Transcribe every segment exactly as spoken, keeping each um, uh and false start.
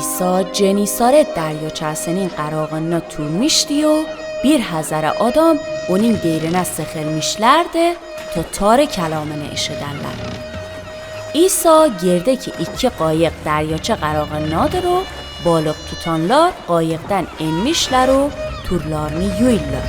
Isa Jenesaret däryochasiniñ qarog'inna turmishti u bir hazara odom unin dirinä sijilmishlardi, to tore kalamini ishidallar. Isa girdiki ikki qayıq däryocha qarog'innadir u balık tutanlar qayıqdan inmishlar u turlarni yuylar.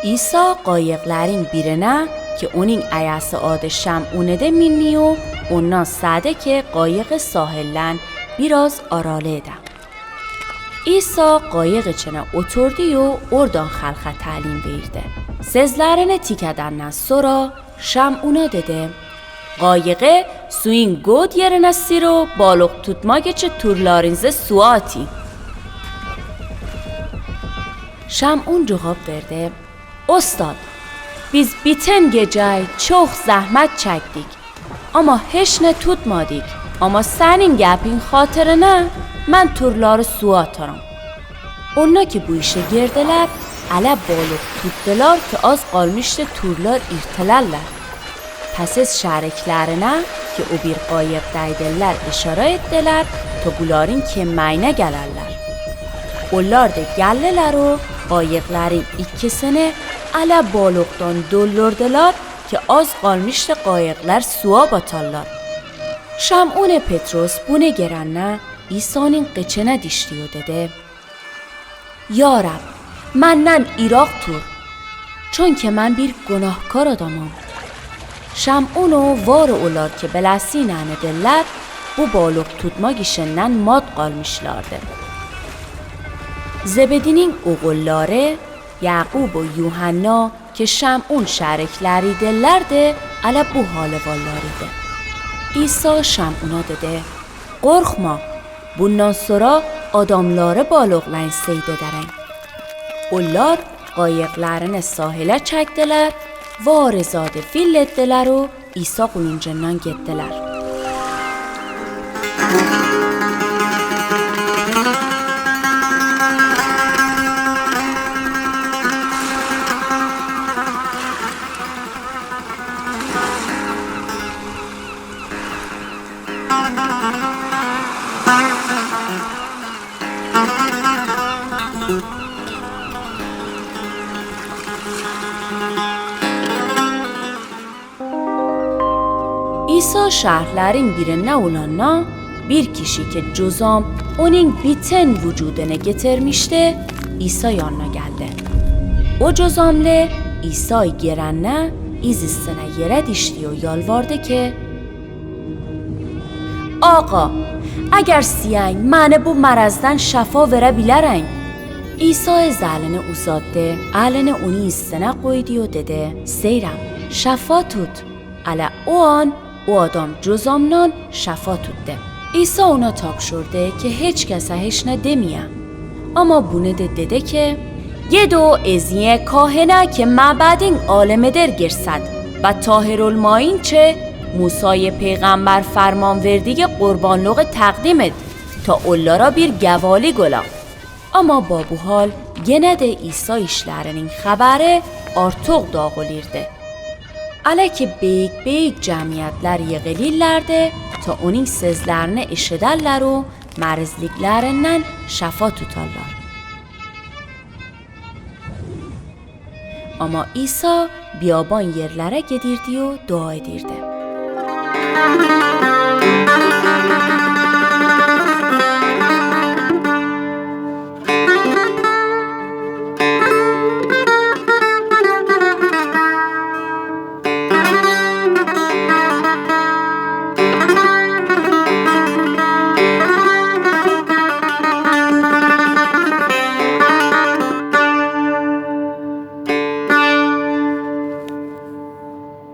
Isa qayıqlariñ birinä, ki unin ayası adi Şamunidi minni u, ondan sadi ki qayıg'ı sahildan biraz aralida. Isa qayıq ichine oturdi u ordan halqa talim verdi. Sezlerini tikadändän sora Şamuna dedi: Qayıg'ı suyuñ god yerine sür u balık tutmak içi turlarıñzı suwa atiñ. Şamun cuvap verdi: Ostad, biz bütün gecäy çoq zähmet çektik, ama hiç ne tutmadik, ama seniñ gapiñ hatırına men turları suwa atarım. Onnaki bu işe girdiler, alä balık tuttular ki az qalmıştı turlar irtiläller. Pes iz şäriklerine ki o bir qayıqdaydillar işara ettiler, to bularıñ kimmäyine geläller. Ollar da gelliler u qayıqlarıñ ikkisini alä balykdan doldurdular ki az qalmıştı qayıqlar suwa batallar. Şamune Petros bunu giränne İsanıñ qıçına dişti u dedi: Ya Rab, menden ıraq tur, çünki men bir günahkar adamam. Şamun u varı ollar ki bilesiynäni diller, bu balık tutmak işinden mat qalmışlardı. Zebediniñ oğulları, Yaqub u Yuhanna, ki Şamun şärikleri dillerdi, alä bu halı vallarıydı. İsa Şamuna dedi: Qorqma, bundan sora adamları balıqlayıñ seydedereñ. Ollar qayıqlarını sahile çekdiler, varı zadi filletdiler u İsa quluncından getdiler. İsa şährleriñ birinne olanna, bir kişi ki cozam onıñ bütün vucudını getirmişti, İsa yanına geldi. O cozamlı İsayı giränne iz üstüne yere dişti u yalvardı ki: Aqa, eger siyeñ, meni bu marazdan şefa verebilereñ. İsa iz elini uzattı, elini onıñ üstüne qoydu u dedi: Seyran, şefa tut. Alä o an o adam cozamdan şefa tuttı. İsa ona tapşurdı ki hiç kese hiç ne demiye. Ama bunu da dedi ki: Git u iz ye kahine ki mabediñ alemidir girsed ve tahir olmayınçı Musayı peyğamber ferman verdigi qurbanlığı taqdim et, ta ollara bir gevalik ola. Ama ba bu hal gene de İsa işleriniñ haberi artıq dağılırdı. Alä ki beyik-beyik cemiyetler yığılırlardı, ta onıñ sözlerini işiderler u marizliklerinden şefa tutarlar. Ama İsa biyaban yerlere gidirdi u dua edirdi.